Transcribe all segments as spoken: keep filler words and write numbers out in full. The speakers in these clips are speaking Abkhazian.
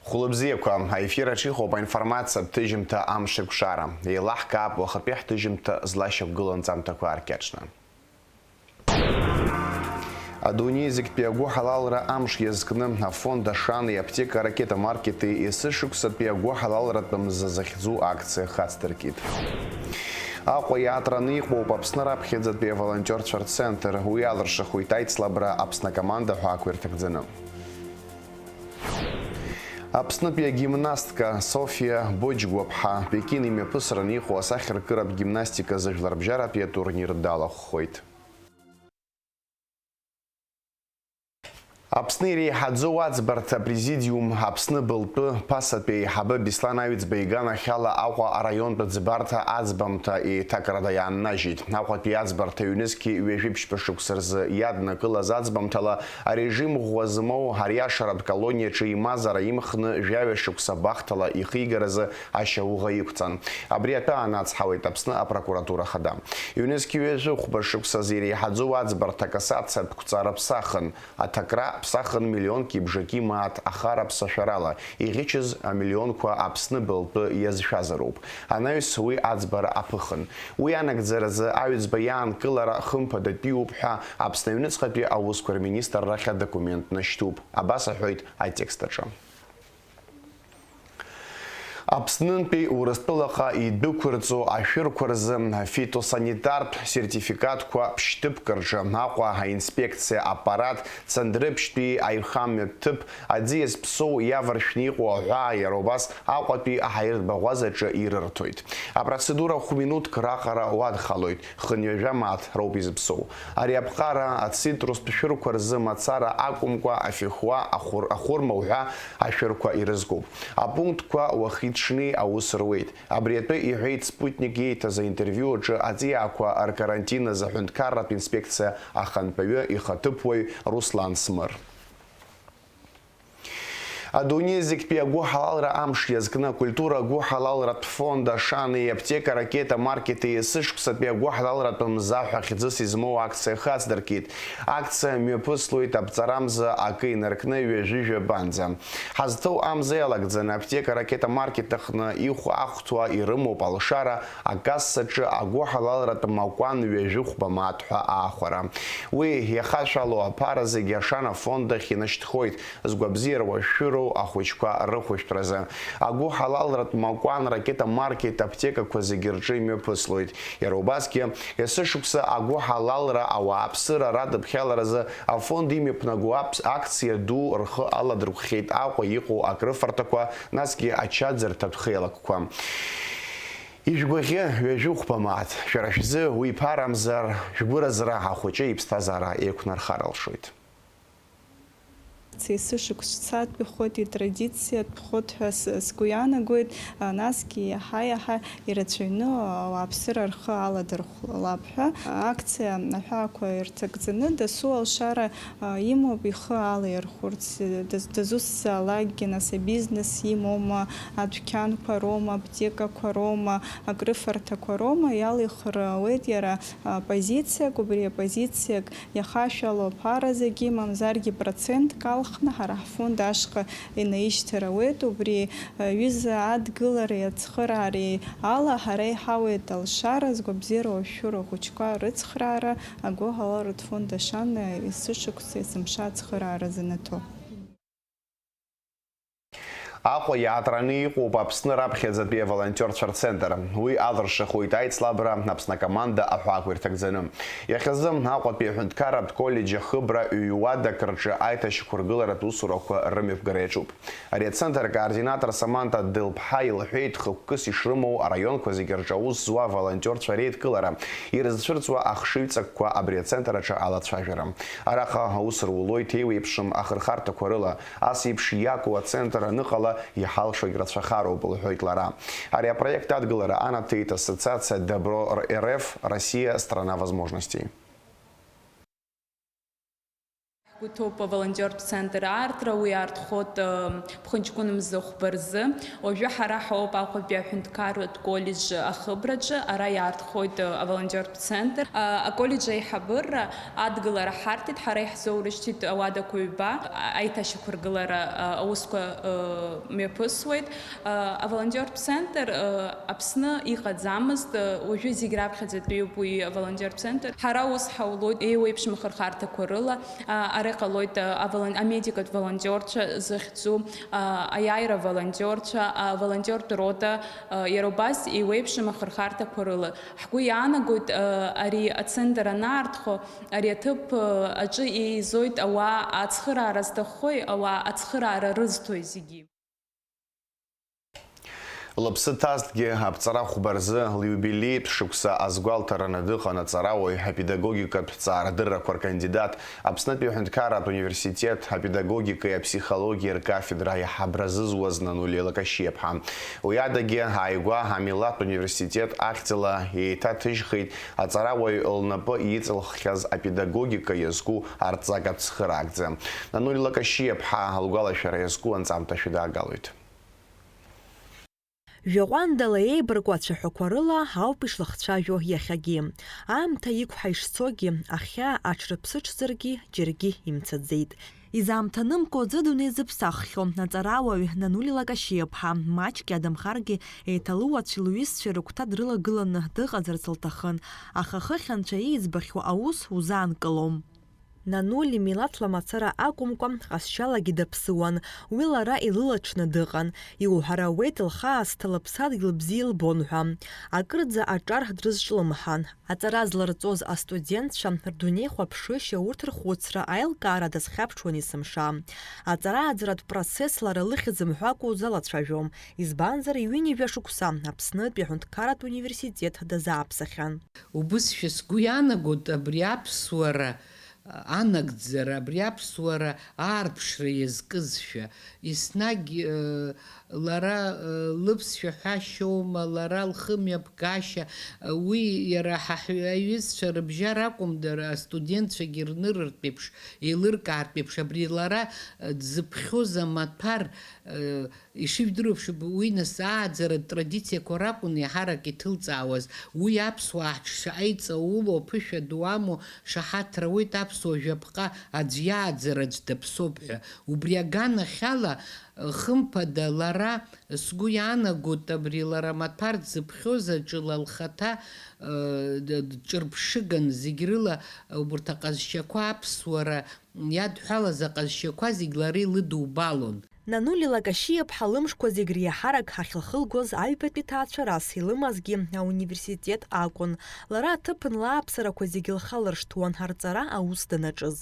Хәлыбзиақәа, аефир аҿы иҟоуп аинформациатә ҭыжьымҭа Амшеикәшара. Еилаҳкаап уахатәи ҳҭыжьымҭа злашьақәгылоу анҵамҭақәа ааркьаҿны. Адунеи зегьтәи агәыҳалалра амш иазкны, афонд Ашани аптека Ракета маркети есышықәсатәи агәыҳалалратә мза захьӡу акциа хацдыркит. Аҟәа иаатраны иҟоуп Аԥсны раԥхьаӡатәи аволонтиорцәа рцентр, уи алыршахоит аицлабра Аԥсны акоманда ҳәа ақәирҭагӡаны. Аԥснытәи агимнастка Софиа Боџьгәаԥҳа Пекин имҩаԥысраны иҟоу асахьаркыратә гимнастика зыжәларбжьаратәи атурнир далахәхоит. Аԥсны иреиҳаӡоу аӡбарҭа апрезидиум Аԥсны былтәы ԥасатәи аиҳабы Беслан Аҩӡба иганахьала Аҟәа араионтә ӡбарҭа аӡбамҭа еиҭакрада иааннажьит. Аҟәатәи аӡбарҭа ҩнызқьи ҩажәи ԥшьба шықәса рзы иаднакылаз аӡбамҭала арежим ӷәӷәа змоу ариашаратә колониаҿы имазара имхны жәаҩа шықәса бахҭала ихигаразы ашьауӷа иқәҵан. Абри атәы аанацҳауеит Аԥсны апрокуратура хада. Ҩнызқьи ҩажәи хәба шықәсазы иреиҳаӡоу аӡбарҭа акассациатә қәҵара ԥсахын. Аҭакра ԥсахын миллионки бжаки мааҭ ахара ԥсашәарала, иӷьычыз амиллионқәа Аԥсны былтәы иазшәазароуп. Анаҩс уи аӡбара аԥыхын. Уи анагӡаразы Аҩӡба иаанкылара хымԥадатәиуп ҳәа Аԥсны аҩныҵҟатәи аусқәа рминистррахь адокумент нашьҭуп. Абас аҳәоит атекст аҿы. Аԥснынтәи Урыстәылаҟа идәықәырҵо ашәырқәа рзы афитосанитартә сертификатқәа ԥшьҭыԥк рҿы Аҟәа аинспекциа аппарат Цандрыԥшьтәи аихамҩатә ҭыԥ аӡиас ԥсоу иаваршәны иҟоу аҳәаа иара убас Аҟәатәи аҳаиртә баӷәазаҿы ирырҭоит. Апроцедура хә-минуҭк раҟара уадхалоит, хынҩажәа мааҭ роуп изыԥсоу. Ари аԥҟара ацитрустә шәырқәа рзы мацара акәымкәа, афихуа, ахәыр-, ахәырма уҳәа ашәырқәа ирызкуп. Апунктқәа уахи-ҽни аус руеит. Абри атәы иҳәеит Спутник ииҭаз аинтервиу аҿы аҵиаақәа ркарантин азы аҳәынҭқарратә инспекциа ахантәаҩы ихаҭыԥуаҩ Руслан Смыр. Адунеи зегьтәи агәыҳалалра амш иазкны акультура агәыҳалалратә фонд Ашани аптека Ракета маркети есышықәсатәи агәыҳалалратә мза ҳәа хьӡыс измоу акциа хацдыркит. Акциа мҩаԥыслоит аԥҵарамза акы инаркны ҩажәи жәабанӡа. Ҳазҭоу амза иалагӡаны аптека Ракета маркет аҟны ихә ахәҭуа ирымоуп алшара, акассаҿы агәыҳалалратә макәан ҩажәи хәба мааҭ ҳәа аахәара. Уи иахашәало аԥара зегьы Ашана фонд ахь инашьҭхоит, згәабзиара уашәшәыроу ахәыҷқәа рыхәышәтәразы. Агәыҳалалратә макәан Ракета маркет аптекақәа зегьы рҿы имҩаԥыслоит. Иара убасгьы, есышықәса агәыҳалалра ауааԥсыра радыԥхьаларазы афонд имҩаԥнаго аԥс-, акциа ду рхы аладырхәхьеит Аҟәа иҟоу акрыфарҭақәа, насгьы ачаӡырҭатә хеилакқәа. Ижәгәаӷьы, ҩажәи хәба мааҭ, шәара шәзы уи ԥарамзар, шәгәыразра ахәыҷы иԥсҭазаара еиқәнархар алшоит. Есышықәсатәи хәыҭи традициатә хәыҭ ҳәа с-, сгәы иаанагоит, а, насгьы иаҳа-иаҳа ирацәаҩны ауааԥсыра рхы аладырхәлап ҳәа акциа аҳәаақәа ирҭагӡаны дасу алшара, а, имоуп ихы алаирхәырц, даз-, дазусҭзаалакгьы, нас абизнес имоума, адәқьанқәа роума, аптекақәа роума, акрыфарҭақәа роума, иалихыр ауеит иара, а, позициак, убри апозициак иахашәало аԥара зегьы, мамзаргьы процентк алхны ҳара ҳфонд ашҟа инаишьҭыр ауеит. Убри аҩыза адгылареи ацхыраареи ала ҳара иҳауеит алшара, згәабзиара уашәшәыроу ахәыҷқәа рыцхраара, агәыҳалалратә фонд Ашана есышықәса есымша ацхыраара занаҭо. Аҟәа иаатраны иҟоуп Аԥсны раԥхьаӡатәи аволонтиорцәа рцентр. Уи алыршахоит аицлабра Аԥсны акоманда аҳәаақәа ирҭагӡаны. Иахьазы Аҟәатәи аҳәынҭқарратә коллеџь ахыбра ҩ-уадак рҿы аиҭашьақәыргыларатә усурақәа рымҩаԥгара иаҿуп. Ари ацентр акоординатор Саманта Делԥҳа илҳәеит, хықәкыс ишрымоу араионқәа зегьы рҿы аус зуа аволонтиорцәа реидкылара, ирызцәырҵуа ахшыҩҵакқәа абри ацентр аҿы алацәажәара. Араҟа аус рулоит еиуеиԥшым ахырхарҭақәа рыла, ас еиԥш иаку ацентр аныҟала иҳалшогь рацәахароуп, лҳәоит лара. Ари апроект адгылара анаҭеит ассоциациа Добро РФ Россия, страна возможностей. Иҭоуп аволонтиортә центр аартра, уи аартхоит, э, ԥхынҷкәын мзы хәба рзы. Уажәы ҳара ҳауп Аҟәатәи аҳәынҭқарратә коллеџь ахыбраҿы, ара иаартхоит, э, аволонтиортә центр. Э, аколлеџь аиҳабыра адгылара ҳарҭеит, ҳара иаҳзоурышьҭит ауадақәа ҩба, а-, аиҭашьақәыргылара, э, аусқәа, э, мҩаԥысуеит. Аволонтиортә центр, э, Аԥсны иҟаӡамызт, э, уажәы зегь раԥхьаӡатәиуп уи аволонтиортә центр. Ҳара ус ҳаулоит еиуеиԥшым ахырхарҭақәа рыла, а, ара иҟалоит, э, аволон-, амедикатә волонтиорцәа зыхьӡу, а, аиааира волонтиорцәа, аволонтиортә рота, э, иара убас еиуеиԥшым ахырхарҭақәа рыла. Ҳгәы иаанагоит, э, ари ацентр анаартхо, ари аҭыԥ, э, аҿы еизоит ауаа ацхыраара зҭаххои, ауаа ацхыраара рызҭои зегьы. Лыԥсы ҭазҭгьы аԥҵара хәба рзы лиубилеитә шықәса азгәалҭараны дыҟан аҵарауаҩ, апедагогикатә ҵаарадыррақәа ркандидат, Аԥснытәи аҳәынҭқарратә университет апедагогикеи аԥсихологиеи ркафедра аиҳабра зызуаз Нанули Лакашьиаԥҳа. Уи адагьы ааигәа амилаҭтә университет ахьӡала еиҭаҭыжьхеит аҵарауаҩ лнапы иҵылххьаз апедагогика иазку арҵага цхыраагӡа. Нанули Лакашьиаԥҳа лгәалашәара иазку анҵамҭа шәыдаагалоит. Жәаҟәандала еибарку ацәаҳәақәа рыла ауп ишлахцәажәо иахьагьы. Аамҭа иқәҳа ишцогьы, ахьаа аҽрыԥсыҽзаргьы, џьаргьы имцаӡеит. Изаамҭанымкәа аӡы дунеи зыԥсаххьоу аҵарауаҩ Нанули Лакашьиаԥҳа, маҷк иадамхаргьы, еиҭа луацәеи лҩызцәеи рыгәҭа дрылагыланы дыҟазарц лҭахын, аха хыхь анцәа ииӡбахьоу аус узаанкылом. Нанули милаҭла мацара акәымкәа, ҟазшьалагьы даԥсыуан, уи лара илылаҽны дыҟан, иуҳәар ауеит, лхаасҭа лыԥсадгьыл бзиа илбон ҳәа. Акырӡа аҿар дрызҿлымҳан. Аҵара зларҵоз астудентцәа рдунеихәаԥшышьа, урҭ рхәыцра, аилкаара дазхьаԥшуан есымша. Аҵара-ааӡаратә процесс лара лыхьӡ мҳәакәа узалацәажәом, избанзар, ҩынҩажәа шықәса Аԥснытәи аҳәынҭқарратә университет дазааԥсахьан. Убысшәа сгәы иаанагоит абри аԥсуара анагӡара, абри аԥсуара аарԥшра иазкызшәа, еснагь, э, лара, э, лыԥсшәа ҳәашьоума, лара лхымҩаԥгашьа, э, уи иара ҳа ҳҩ-, аҩызцәа рыбжьара акәым, дара астудентцәагьы рнырыртә еиԥш, еилыркаартә еиԥш, абри лара, э, дзыԥхьоз амаҭәар, э, Ишыжәдыруа еиԥш, уи нас ааӡаратә традициақәа ракәын иаҳарак иҭылҵаауаз. Уи аԥсуаа ҳҿы шаҟа иҵаулоу, аԥышәа ду амоу шаҳаҭра ауеит аԥсуа жәаԥҟа аӡә иааӡара аӡә даԥсоуп ҳәа. Убри аганахьала, хымԥада, лара, сгәы иаанагоит, абри лара амаҭәар дзыԥхьоз аҿы ла лхаҭа, э, д-, дҿырԥшыган, зегь рыла убарҭ аҟазшьақәа аԥсуара иадҳәалаз аҟазшьақәа зегь лара илыдубалон. Нанули Лакашьиаԥҳа лымшқәа зегь реиҳарак ахьылхылгоз аҩбатәи ҭаацәарас илымазгьы ауниверситет акәын. Лара аҭыԥан лааԥсарақәа зегь лхалыршҭуан арҵара аус данаҿыз.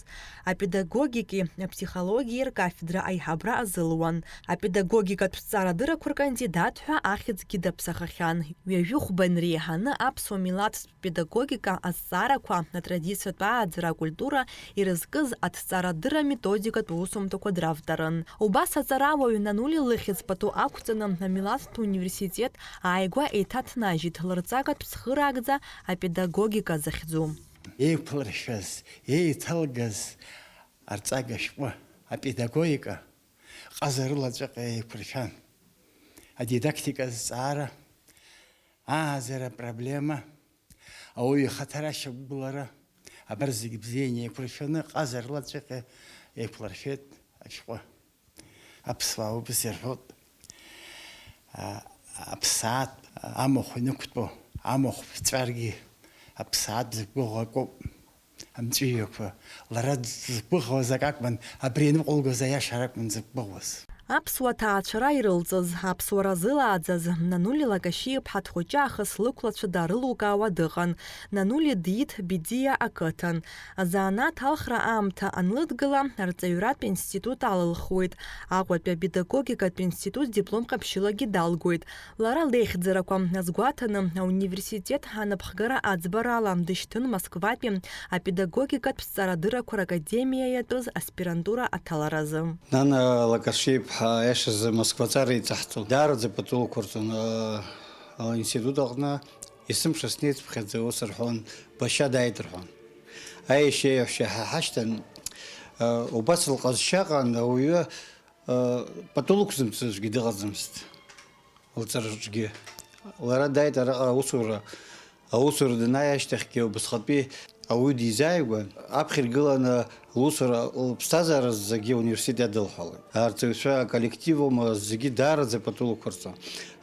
Апедагогики аԥсихологиеи ркафедра аиҳабра азылуан. Апедагогикатә ҭҵаарадыррақәа ркандидат ҳәа ахьӡгьы даԥсахахьан. Ҩажәи хәба инреиҳаны аԥсуа милаҭтә педагогика азҵаарақәа, атрадициатә ааӡара, акультура ирызкыз аҭҵаарадырра методикатә усумҭақәа дравторын. Убас аҵарауаҩ Нанули лыхьӡ пату ақәҵаны амилаҭтә университет ааигәа еиҭаҭнажьит лырҵагатә цхыраагӡа апедагогика захьӡу. Еиқәлыршәаз, еиҭалгаз арҵага шәҟәы, апедагогика ҟазарылаҵәҟьа еиқәыршәан. Адидактика азҵаара, ааӡара апроблема, ауаҩы ихаҭара ашьақәгылара, абар зегь бзиа инеиқәыршәаны, ҟазарылаҵәҟьа еиқәлыршәеит ашәҟәы. Аԥсуаа убас ирҳәоит, а, аԥсаатә амахә инықәтәоу, амахә ԥҵәаргьы аԥсаатә зықәгәыӷуа акоуп. Амҵәыжәҩақәа, лара дзықәгәыӷуаз ак акәын, абри ианыҟәылгоз аиаша ракәын дзықәгәыӷуаз. Аԥсуа ҭаацәара ирылҵыз, аԥсуара зылааӡаз Нанули Лакашьиаԥҳа дхәыҷы аахыс лықәлацәа даарылукаауа дыҟан. Нанули диит Бедиа ақыҭан. Азанааҭ алхра аамҭа анлыдгыла, арҵаҩратә институт алылхуеит. Аҟәатәи апедагогикатә институт диплом ҟаԥшьылагьы далгоит. Лара леихьӡарақәа азгәаҭаны, ауниверситет анапхгара аӡбарала дышьҭын Москватәи апедагогикатә ҵарадыррақәа ракадемиа иатәыз аспирантура аҭаларазы. Нана Лакашиаԥҳа, аиашазы, Москва аҵара иҵаҳҵон. Даараӡа пату лқәырҵон, а, аинститут аҟны. Есымша снеицыԥхьаӡа ус рҳәон, башьа дааит рҳәон. Аиашьеи аҳәшьеи ҳа ҳашьҭан, Убас лҟазшьа ыҟан, ауаҩы пату лықәзымҵозгьы дыҟаӡамызт лҵараҿгьы. Лара дааит араҟа аусура, аусура данааи ашьҭахьгьы убасҟатәи ауаҩы дизааигәан, аԥхьа иргыланы лусура, лыԥсҭазаара зегьы ауниверситет иадылҳәалеит. Арҵаҩцәа аколлектив аума зегьы даараӡа пату лықәырҵон.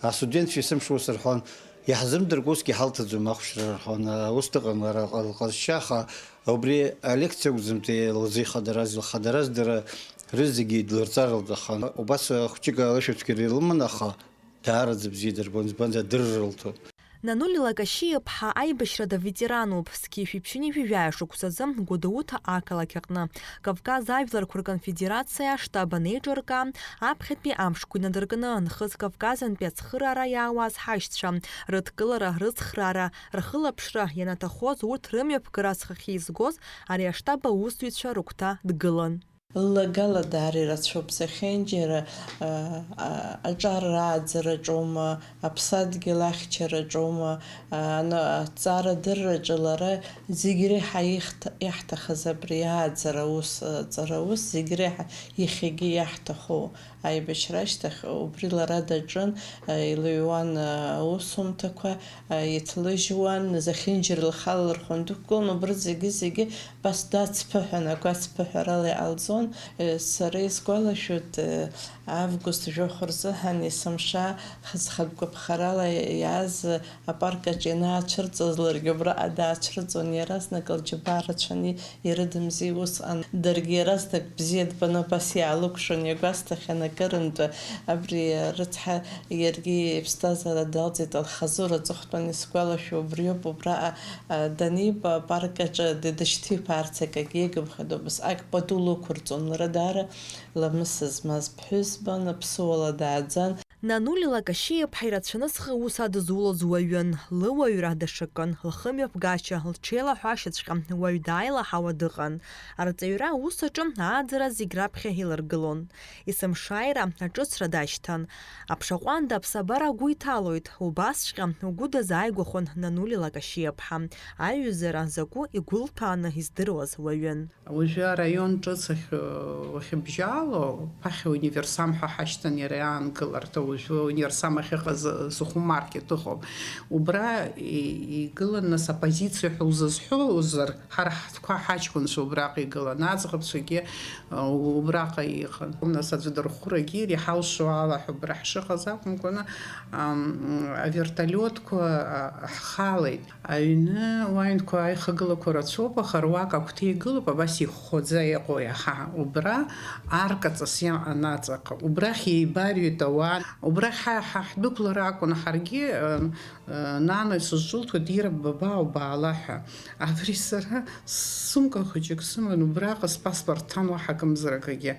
Астудентцәа есымша ус рҳәон, иаҳзымдыркәа усгьы ҳалҭаӡом ахәшьра рҳәон, ус дыҟан лара лҟазшьа, аха убри алекциа акәӡамтәи лзы ихадараз, лхадараз дара рызегьы идлырҵар лҭахын. Убас хәҷык алышәаԥсгьара илыман, аха даараӡа бзиа дырбон, избанзар, дырра лҭон. Нанули Лакашьиаԥҳа аибашьрада ветерануп, зқьи жәшәи ԥшьынҩажәи жәаҩа шықәсазы Гәдоуҭа ақалақь аҟны Кавказ ажәларқәа рконфедерациа аштаб анеиҿырка, аԥхьатәи амшқәа инадыркны, нхыҵ Кавказынтәи ацхыраара иаауаз ҳашьцәа рыдкылара, рыцхраара, рхылаԥшра ианаҭахоз, урҭ рымҩаԥгара зхахьы изгоз ари аштаб аусзуҩцәа рыгәҭа дгылан. Ллагала даара ирацәоуп, зехьынџьара, а, а, аҿар рааӡараҿоума, аԥсадгьыл ахьчараҿоума, а, ана-, аҭҵаарадырраҿы лара зегь реиҳа ихҭ-, иаҳҭахыз абри ааӡара аус, аҵара аус, зегь реиҳа иахьагьы иаҳҭаху аибашьра ашьҭахь убри лара даҿын, а, илыҩуан, а, аусумҭақәа, а, иҭлыжьуан, зехьынџьара лхала лырхәын дықәгылан, убри зегьы-зегьы Бас дацԥыҳәан, агәацԥыҳәарала иҟалҵон. Сара исгәалашәоит, август жәохә рзыҳәан есымша зхатә гәаԥхарала иааз апарк аҿы ианаацәырҵуаз ларгьы убраҟа даацәырҵуан, иаразнак лџьабаа рацәаны ирыдымзи усҟан. Даргьы иаразнак бзиа дбаны абас иаалыкәшон, иагәасҭахьан акырынтә абри рыцҳа иаргьы иԥсҭазаара далҵит, лхазура аҵыхәтәан исгәалашәо убриоуп, убраҟа Даниба апарк аҿы дышьҭиԥаарц акагьы иагымхеит, убасҟак пату лықәырҵон, лара даара ламыс змаз ԥҳәызбан, ԥсыуала дааӡан. Нанули Лакашьиаԥҳа ирацәаны зхы аус адызулоз уаҩын, лыуаҩра даҽакын, лхымҩаԥгашьа, лҽеилаҳәашьаҵәҟьа уаҩ дааилаҳауа дыҟан. Арҵаҩра аус аҿы ааӡара зегь раԥхьа иларгылон. Есымшааира аҿыцра дашьҭан. Аԥша ҟәанда аԥсабара агәы иҭалоит, убасҵәҟьа угәы дазааигәахон Нанули Лакашьиаԥҳа, аиҩызара закәу игәылҭәааны издыруаз уаҩын. Уажәы араион ҿыц ахь, уахьыбжьало, ԥахьа универсам ҳәа ҳашьҭан иара иаангыларҭа, уажәы универсам ахьыҟаз зыхәмаркет ыҟоуп. Убра и-, игылан нас оппозициа ҳәа узызҳәозар, Ҳара ҳтәқәа ҳаҷкәынцәа убраҟа игылан, аӡӷабцәагьы, а, убраҟа иҟан. Нас аӡәы дырхәрагьы иреиҳау шоу ала ҳәа убра ҳшыҟаз акәымкәаны, ам, авертолиотқәа, а, ҳхалеит. Аҩны уаҩнқәа аихагылақәа рацәоуп, аха руак агәҭа игылоуп, абас ихәхәаӡа иҟоу иаҳа. Убра аркаҵас иаҟан аҵаҟа. Убрахь еибарҩит ауаа. Убрахь ҳа, ҳа ҳдәықәлар акәын ҳаргьы, ам, Нана исызҿылҭуеит, Ира, баба, убаала ҳәа. Абри сара сумка хәыҷык сыман, убраҟа спаспорт ҭан, уаҳа акымзаракгьы.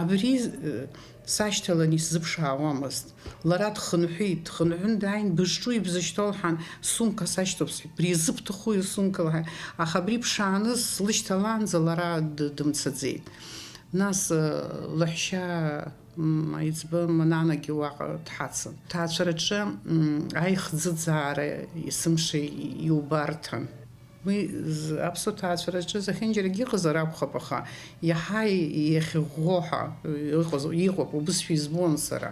Абри, э, сашьҭалан исзыԥшаауамызт. Лара дхынҳәит, дхынҳәын дааин, бызҿу ибзышьҭоу лҳәан, сумка сашьҭоуп сҳәеит, бри изыбҭаху исумка лҳәан. Аха абри ԥшааны слышьҭалаанӡа лара д-, дымцаӡеит. Нас, э, лаҳәшьа М, аиҵбы Мананагьы уаҟа дҳацын. Ҭаацәараҿы, м, аихӡыӡаара есымша иубарҭан. Уи з-, аԥсуа ҭаацәараҿы зехьынџьарагьы ыҟазар акәхап, аха иаҳа иахьыӷәӷәо ҳәа ыҟаз, иҟоуп, убысшәа избон сара.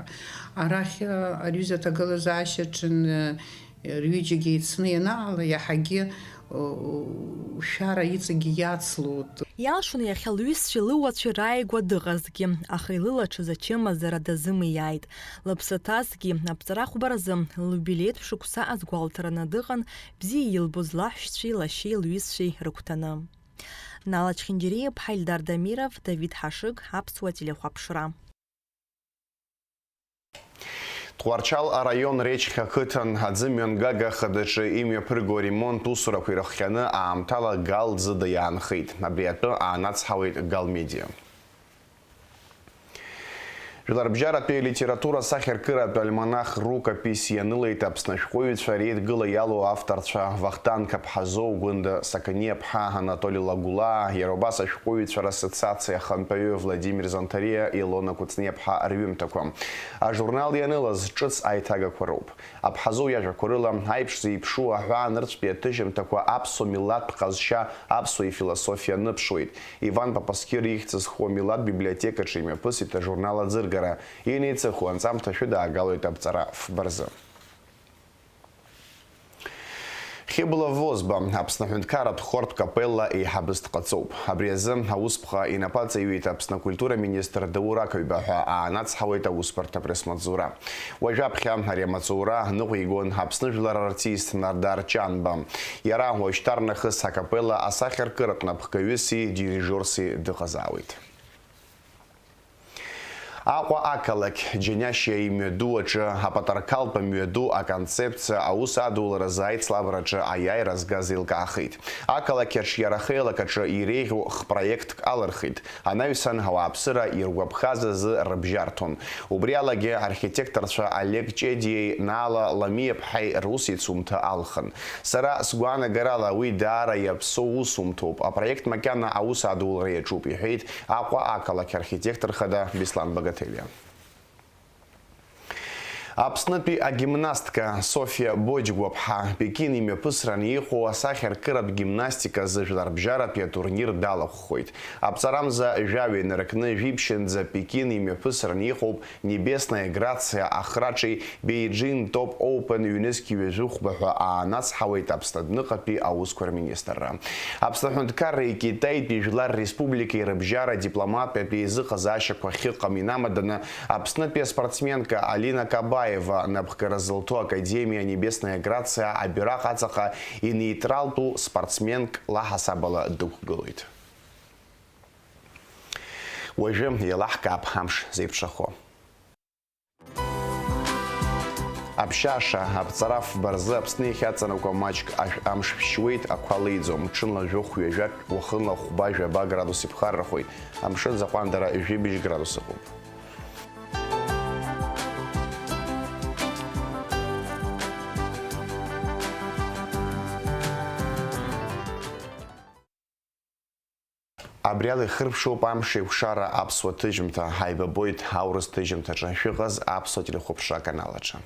Арахь, а, аҩыза аҭагылазаашьаҿы, н-, Рҩыџьагьы еицны ианаала, иаҳагьы, ы, шәара иҵегьы иацлоит. Иалшон иахьа лҩызцәеи лыуацәеи рааигәа дыҟазҭгьы, аха илылаҽыз ачымазара дазымиааит. Лыԥсы ҭазҭгьы, аԥҵара хәба рзы, лиубилеитә шықәса азгәалҭараны дыҟан, бзиа илбоз лаҳәшьцәеи лашьеи лҩызцәеи рыгәҭаны. Нала Чхинџьариа-иԥҳа, Ильдар Дамиров, Давид Ҳашыг, Аԥсуа телехәаԥшра. Тҟәарчал араион Речхь ақыҭан аӡымҩангага хадаҿы имҩаԥырго аремонт усурақәа ирыхҟьаны аамҭала Гал Ӡыда иаанхеит. Абри атәы аанацҳауеит Гал Медиа. Жәларбжьаратәи алитература асахьаркыратә альманах Рукопись ианылеит Аԥсны ашәҟәыҩҩцәа реидгыла иалоу авторцәа Вахтанг Аԥҳазоу, Гәында Сақаниаԥҳа, Анатоли Лагәлаа, иара убас ашәҟәыҩҩцәа рассоциациа ахантәаҩы Владимир Занҭариа, Илона Кәыҵниаԥҳа рҩымҭақәа. Ажурнал ианылаз ҿыц аиҭагақәа роуп. Аԥҳазоу иажәақәа рыла, аиԥш зеиԥшу аҳәаанырцәтәи аҭыжьымҭақәа аԥсуа милаҭтә ҟазшьа, аԥсуа ифилософиа аныԥшуеит. Иван Папасқьыр ихьӡ зху амилаҭ библиотекаҿы имҩаԥысит ажурнал аӡыргара, инеиҵыху анҵамҭа шәыдаагалоит аԥҵара фба рзы. Хьыбла Возба, Аԥсны аҳәынҭқарратә хортә капелла еиҳабыс дҟаҵоуп. Абри азы аусԥҟа инапаҵаҩит Аԥсны акультура министр Даур Ақаҩба ҳәа аанацҳауеит аусбарҭа апресс-маҵзура. Уажәаԥхьа ари амаҵзура ныҟәигон Аԥсны жәлар артист Нардар Чанба. Иара уажәшьҭарнахыс акапелла асахьаркыратә напхгаҩыси дирижиорси дыҟазаауеит. Аҟәа ақалақь Џьаниашьа имҩаду аҿы апатриархалтә мҩаду аконцепциа аус адуларазы аицлабраҿы аиааира згаз еилкаахеит. Ақалақь аҿиара хеилак аҿы иреиӷьу хпроектк алырхит. Анаҩсан ауааԥсыра иргәаԥхаз азы рыбжьарҭон. Убри алагьы архитекторцәа Олег Ҷедиеи Наала Ламиаԥҳаи русеицумҭа алхын. Сара сгәаанагарала, уи даара иаԥсоу усумҭоуп. Апроект макьана аус адулара иаҿуп, иҳәеит Аҟәа ақалақь архитектор хада Беслан Багателиа. Аԥснытәи агимнастка Софиа Боџьгәаԥҳа Пекин имҩаԥысран иҟоу асахьаркыратә гимнастика азы жәларбжьаратәи атурнир далахәхоит. Аԥҵарамза жәаҩа инаркны жәибжьынӡа Пекин имҩаԥысран иҟоуп Небесная Грация ахраҿи Beijing Top Open ҩнызқь ҩажәи хәба ҳәа аанацҳауеит Аԥсны адәныҟатәи аусқәа рминистрра. Аԥсны аҳәынҭқарреи Китаитәи Жәлар Республикеи рыбжьара дипломатиатәи еизыҟазаашьақәа ахьыҟам инамаданы, Аԥснытәи аспортсменка Алина Кабаева напхгара зылҭо академиа Небесная Грация абираҟ аҵаҟа инеитралтәу спортсменк лаҳасабала дықәгылоит. Уажәы еилаҳкаап амш зеиԥшрахо. Аԥшьаша, аԥҵара фба рзы Аԥсны иахьаҵанакуа маҷк ашә-, амш шәшьуеит, ақәа леиӡом, ҽынла жәохә-ҩажәак, уахынла хәба-жәаба градус иԥхаррахоит, амшын заҟәандара жәибжь градус ыҟоуп. Абри ала ихырԥшуп амш еиқәшара аԥсуа ҭыжьымҭа. Ҳаибабоит аурыс ҭыжьымҭаҿы. Шәыҟаз аԥсуа телехәаԥшра аканал аҿы.